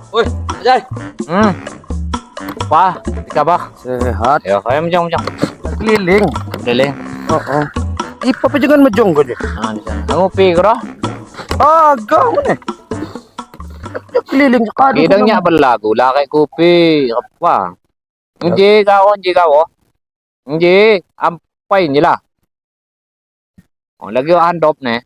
Woi, Jai. Wah, kabar? Sehat. Ya, kaya macam macam. Keliling. Keliling. Oh. Ipa pa jangan majong ko je. Ah, di sana. Ngopi ko ro. Ah, gaw ne. Keliling sekali. Kidang nya belagu lah kayak kopi. Apa? Nji kau, nji kau. Nji, ampai ni lah. Oh, lagi handop ne.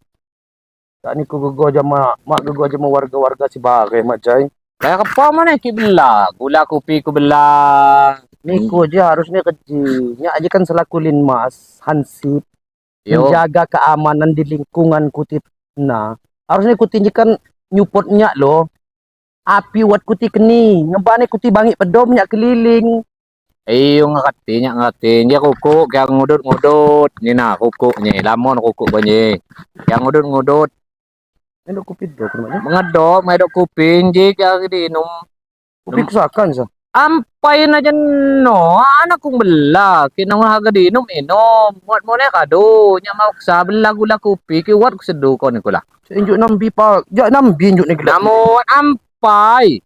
Tak ni ku gogo jama, mak gogo jama warga-warga si bare mak Jai. Kayak apa mana ki bela, gula kopi ku bela. Niko je harusnya keji. Nya aja kan selaku linmas, hansip, Yo, menjaga keamanan di lingkungan kutip nah. Harusnya kuti kan nyupotnya loh. Api wat kuti keni, ngebane kuti bangi pedom nya keliling. Iyo ngerti nya ngerti. Dia kuku yang ngudut-ngudut. Ni nah kuku ni, lamon kuku bunyi. Yang ngudut-ngudut. Ini kopi do kuno. Mengedok, mengedok kopi nji kaya diinum. Kopi kusakan sa. Ampai na dyan no, anak kong bela. Kinang haga diinom, inom. Muat mo na kado. Nya maksa bela gula kopi, kiwat ko sedu ko ni kula. Injuk nambi pa, ja nambi injuk ni gila. Namun ampai.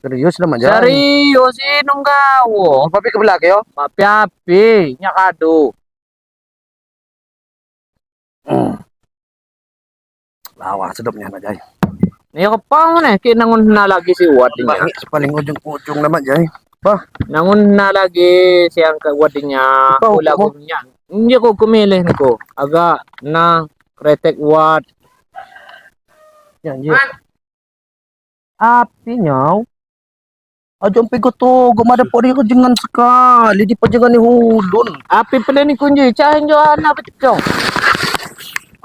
Serius lah mak Jai. Serius inom kau. Papi ke belakang yo. Mapi-api, nya kado. Lawa sedapnya mak Jai. Ni ka pa mo na, kinangon na lagi si Wat niya. Bangi paling ujung-ujung lah mak Jai. Nangon na lagi siyang kawat niya. Ikaw, Ula ko niya. Hindi ko kumilih ko. Aga na kretek wat. Yan, ye. Api nyaw. Ajo ampe ko to, gumada po rin ko jangan sekali, di pa jangan ni hulun. Api pala ni kunji, cahin jo ana pecong.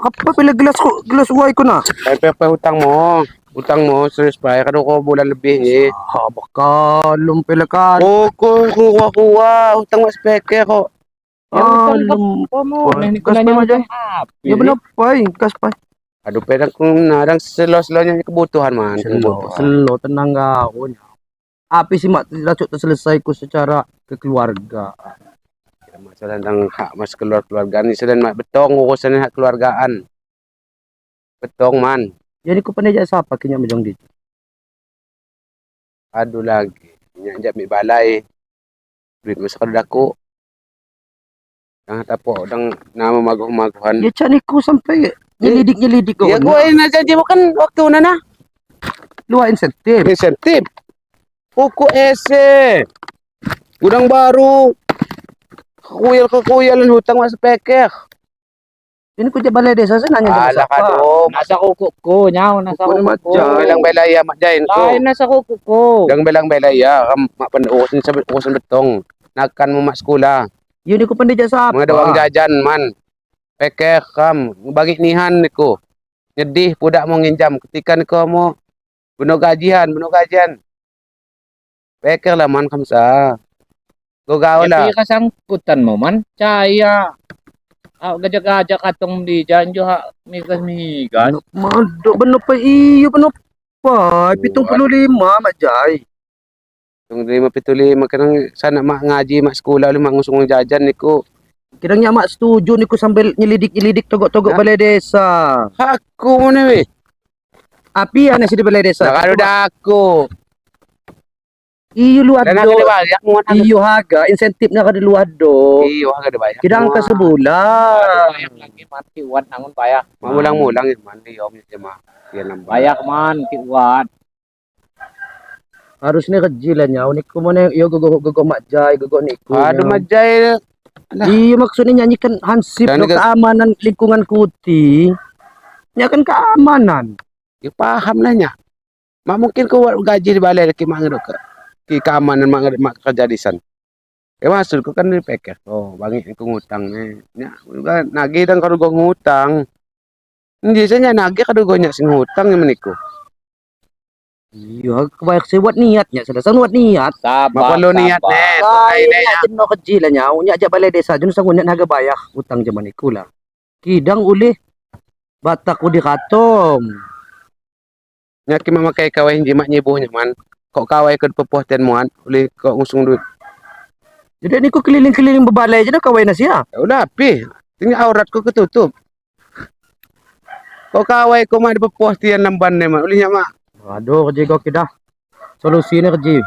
Apa pila gelas ko, gelas uay ko na. Ay, pe, utang mo. Utang mo, serius pa. Kano ko bulan lebih eh. Ha, baka lumpila ka. Oo, ko, kuha, kuha. Utang mas peke ko. Ah, lum. Mo, Gas pa mo dyan. Ya benar pa, gas pa. Aduh, pero kung narang selo-selo niya kebutuhan man. Selo, selo tenang kau. Api sih mak racuk terselesai ku secara kekeluargaan. Masalah tentang hak mas keluar keluargaan ni sedang mak betong urusan hak keluargaan. Betong man. Jadi ku pandai siapa kinya mejong di. Aduh lagi. Nyak mi balai. Duit masa kalau daku. Dang tapo dang nama maguh-maguhan. Ya cak niku sampai nyelidik-nyelidik kau. Ya gue ini janji bukan waktu nana. Luar insentif. Insentif. Kuku ese. Gudang baru. Kuyal kekuyalan hutang mas pekek. Ini ku balai desa saya nanya sama Alah siapa. kado. Nasa kuku ko, nyaw, nasa Kuku kuku ko. Belang belaya mak jain ko. Lain nasa kuku ko. Dang belang belaya kam mak pan urusan sa urusan betong. Nakan mo mak sekolah. Yun ku pandai jasa apa. Mga dawang jajan man. Pekek kam bagi nihan niko. Nyedih pudak mo nginjam ketika niko mo bunuh gajian, bunuh gajian. Pekek lah man kamsa. Gogaw lah. Tapi kasangkutan mo man, caya. Ah, gajak-gajak katong di dyan, jo ha, migas-migas. Mado benar pa iyo benar pa 75 mak Jai. Tung 575 kanang sana mak ngaji mak sekolah lu mak ngusung jajan niko. Kirangnya mak setuju niku sambil nyelidik-nyelidik togok-togok balai desa. Aku mo ni we. Api ana sih di balai desa. Nakado dako. Iyo lu Dan ado. aku dibayak mo na. Iyo haga insentifnya ka di luar do. Iyo haga dibayak. Kidang ka sebulan. Bayak lagi man, kiwan nangon bayak. Mamulang-mulang ya man di om ya mah. Yan lang ba. Bayak man, kiwan. Harusnya kecil lah nyaw niku mo na iyo gogo gogo mak Jai gogo niku. Aduh nyaw. majay. Iya maksudnya nyanyikan hansip Dan do keamanan lingkungan kuti. Nya kan keamanan. Ya paham lah nya. Mak mungkin ko gaji di balai ki mak ngedok ke ki keamanan mak ngedok mak kerja di san. Ya maksud ko kan di pekek. Oh, bangi ko ngutang ni. Nya juga nagih dan kalau gua ngutang. Hindi saya nagih kalau gua nya sing ngutang yang meniku. Iya, kebayak sih buat niatnya, sudah buat niat. Sabar, Mapalo niat sabar. net. Ay, Ay, nya jeno kecil lah nyaw, nya ajak balai desa jeno sangun nya naga bayak utang zaman iku lah. Kidang ulih batak di katom. Nya ki mama kay kawai hindi mak nyibuhnya man. Kok kawai ke pepuh ten muan, ulih kok ngusung duit. Jadi ni ku keliling-keliling bebalai je dah kawai nasi ya. Ya udah pi, tinggal aurat ko ketutup. Kok kawai ko mak di pepuh tian lamban ni mak, ulihnya mak. Aduh, kerja kau kidah. Solusi ni kerja.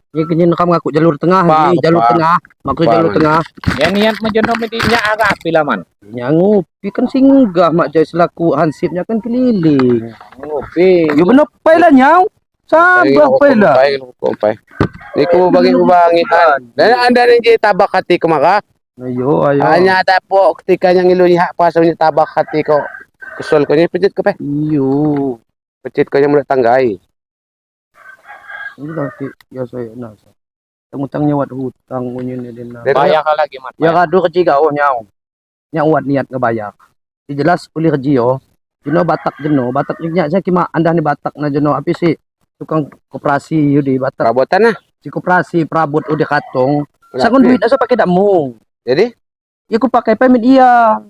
Ni kenyin kam ngaku jalur tengah Pa, ni, jalur pa. tengah. Maksud Pa, jalur man. tengah. Ya niat majono medinya agak api lah man. Nya ngopi kan singgah mak jai selaku hansipnya kan keliling. Ngopi. Yo bener pai lah nyau. Sabar pai lah. Pai, pai. Niku bagi bangitan. Dan anda ni je tabak hati ko maka. Ayo, ayo. Hanya tapo ketika yang ngilu ni hak pasal ni tabak hati ko. Kesol ko ni pecit ko pe. Iyo. Pecit ko yang mulut tanggai. Ini nanti ya saya nasa. Utang-utangnya wat hutang unyin ni dena. Dari- Bayar lagi man. Ya kado kerja kau nyau. Nya wat niat ngebayar. Si jelas uli kerja yo. Jeno Batak jeno, Batak nya saya kima anda ni Batak na jeno api si tukang koperasi yo di Batak. Perabotan lah. Si koperasi perabot udah katong. Sangun duit asa pakai dakmu. Jadi Ya ku pakai payment iya.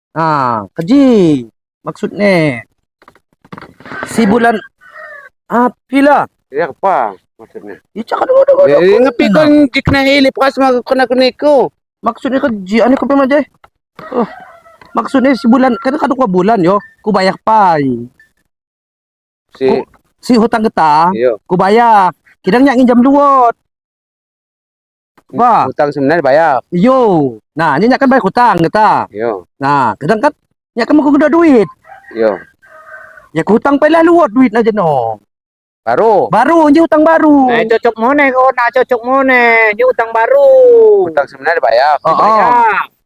Nah, keji. Maksudnya si bulan api lah. ya apa maksudnya? Ya cakap dulu dulu. Jadi ngepi kon jik na hilip kas mag kena kuniko. Maksudnya keji ane ku pema jai. Oh. Maksudnya si bulan kan kadu dua bulan yo, ku bayar pai. Si Si hutang getah, iyo. ku bayar. Kidang nyak nginjam duit. Ba, Hutang sebenarnya bayar. yo. Nah, ini nyak kan bayar hutang getah. Iyo, Nah, kadang kan nyak kan mau kudu duit. iyo. Ya ku hutang pai lah luat duit na jeno. Baru Baru je hutang baru. Nah, cocok mana kau nak cocok mana? Ni utang baru. hutang sebenarnya bayar. Oh, oh. Bayar.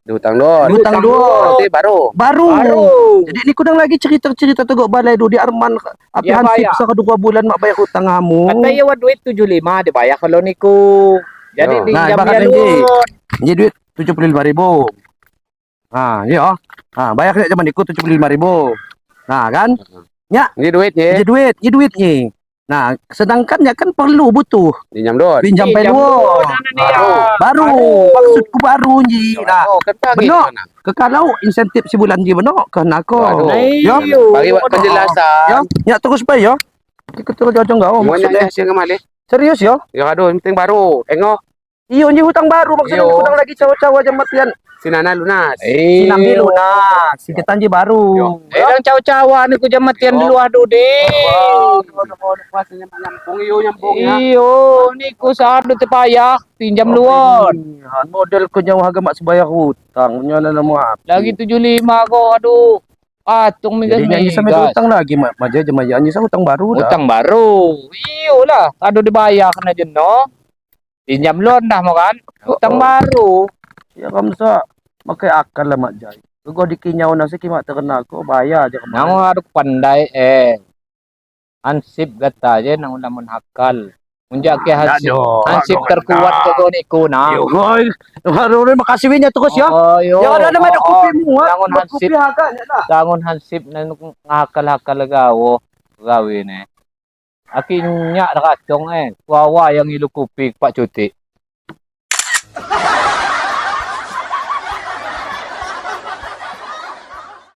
Di hutang don. Hutang dua. Berarti baru. Baru. Baru. Jadi ni kudang lagi cerita-cerita tegak balai du di Arman api Ya, hansip bayar. sa kedua bulan mak bayar hutang kamu. Kata ya wa duit 75 dibayar kalau niku. Jadi Yo. di Nah, jam ibarat dia ni. lu. Ini duit 75.000. Ha, ya. Ha, bayar kat zaman niku 75.000. Nah, kan? Ini duit Ini ni. duit, ini duit ni. Nah, sedangkan ya kan perlu butuh Pinjam don. pinjam Pinjam pay duit, Baru. Baru. Baru. Maksudku baru ni. Nah, Oh, kan pagi. Benar. kekalau insentif si bulan ji benar kena ko. Waduh. Ya. Bagi buat penjelasan. Ya, ya terus bay ya. Ikut terus jauh enggak oh Semuanya maksudnya. sih kemali. Serius ya? Ya aduh, yang penting baru. Engok Iyo ni hutang baru maksudnya Iyo. hutang lagi cawa-cawa jam matian. si Nana lunas. Si Nambi lunas, si Ketanji baru. Eh, dang cawa-cawa ni ku jam matian dulu aduh deh. Puasanya nyambung iyo nyambung ya. Iyo, niku sadu tepayah pinjam luon. Iya, model ko nyawa haga mak sebayar hutang. Nya na mo api. Lagi 75 ko aduh. Atung migas Jadi nyanyi sampai migas. hutang lagi mak maja jemaja nyanyi sa hutang baru dah. Utang baru. Iyo lah, aduh dibayar kena jeno. Pinjam loan dah mau kan? Utang Oh. baru. Ya kamsa makai akal lah mak jai. Kau dikinyau nasi kimak terkena ko bayar je kemarin. Nang aduh pandai Hansip gata je nang lamun hakal. Unjak ke hansip. Hansip terkuat ke kau niku nah. Yo goy. Baru ni makasih winya terus ya. Oh, yo. Ya ada nama Oh, oh. kopi mu. Nangon hansip. Kopi haga nya lah. Tangon hansip na ngakal-hakal gawo gawe ne. Akin nyak rakacong Wawa yang ilu kopi pak cuti.